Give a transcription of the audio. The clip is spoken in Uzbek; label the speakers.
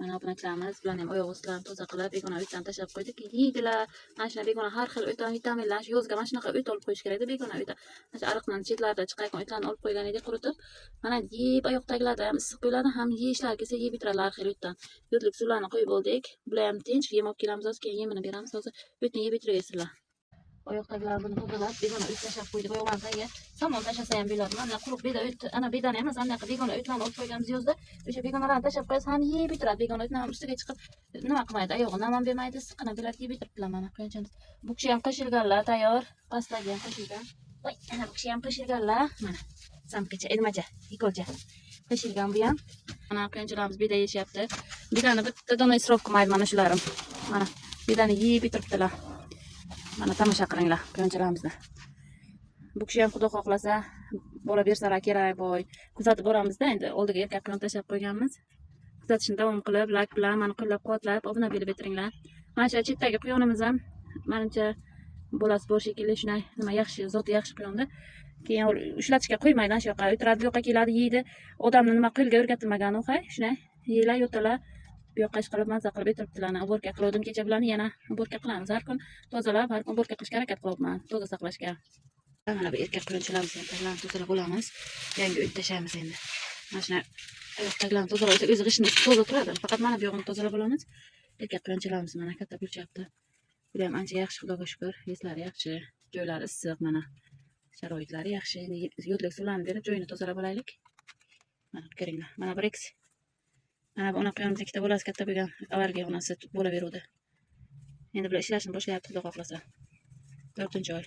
Speaker 1: Mana obunachilarimiz, bularni ham oyoq ostlarini toza qilib, begona o'tdan tashlab qo'ydik. Yeydilar. Mana shuna begona har xil o'tdan vitaminlar, shu yozga mana shunaqa o't olib qo'yish kerakda, begona o'ta. Mana shu ariqdan chetlarida chiqayotgan o'tlarni olib qo'ygan edik, quritib. Mana yeb oyoqdagilarda ham issiq bo'ladi, ham yeyishlari kelsa yeb bitiradilar har xil o'tdan. Yodlik suvlarni quyib oldik. Bular ham tinch, yem olib kelamiz hozir, keyin yemini beramiz hozir. O'tni yeb bitiraversizlar. Oyoqdagilarni buni tozalab, begona o't tashlab qo'ydik. Oyoqlarni tagiga somon tashlasa ham bo'ladi. Mana quruq beda o't, ana bedani emas, anaqa begona o'tlarni olib qo'yganmiz yozda. O'sha begonalarni tashlab qo'yasiz, ham yeb bitiradi. Begona o'tni ham ustiga chiqib nima qilmaydi, oyog'i nam ham bermaydi, issiqqina bo'ladi, yeb bitiribdilar mana quyonchamiz. Bu kishi ham qo'shilganlar, tayyor. Pastdagi ham qo'shilgan. Voy, ana bu kishi ham qo'shilganlar. Mana самка cha, nimacha, ikolcha. Qo'shilgan bu ham. Mana quyonchalarimiz beda yeyishyapti. Bedani bitta dona isrof qilmaydi mana shularim. Mana bedani yeb bitiribdilar. Mana tomosha qilinglar quyonchalarimizni. Bu kishi ham, xudo xohlasa, bola bersalar kerak boy. Kuzatib boramizda endi, oldiga erkak quyon tashlab qo'yganmiz. Kuzatishni davom qilib, layk bilan mani qo'llab-quvvatlab, obuna bo'lib o'tiringlar. Mana shu chetdagi quyonimiz ham manimcha bolasi bor shekilli, shunday nima yaxshi, zoti yaxshi quyonda. Keyin u ushlatishga qo'ymaydi, ana shu yoqqa o'tiradi, bu yoqqa keladi, yeydi. Odamni nima qo'lga o'rgatilmagan u, hay, shunday yeylar, yotalar. Bu yoqqa ish qilib, maza qilib o'tiribdilar. Уборка qiluvdim kecha bilan, yana уборка qilamiz. Har kun tozalab, har kun уборка qilishga harakat qilyapman, toza saqlashga. Mana bu erkak quyonchalarimizni ham taglarini tozalab olamiz. Yangi o't tashlaymiz endi. Mana shuni oyoq taglarini tozalab olsak, o'zi g'ishtni toza turadi. Faqat mana bu yog'ini tozalab olamiz. Erkak quyonchalarimiz mana katta bo'lishyapti. Bular ham ancha yaxshi, xudoga shukur. Yeslari yaxshi, joylari issiq mana. Sharoitlari yaxshi. Endi yodlik suvlarni berib, joyini tozalab olaylik. Mana ko'ringlar. Mana bir eks. Mana bu ona quyonimiz ikkita bolasi katta bo'lgan. Avvalgi onasi bola beruvdi. Endi bular ishlashni boshlayapti, xudo xohlasa. 4-oy.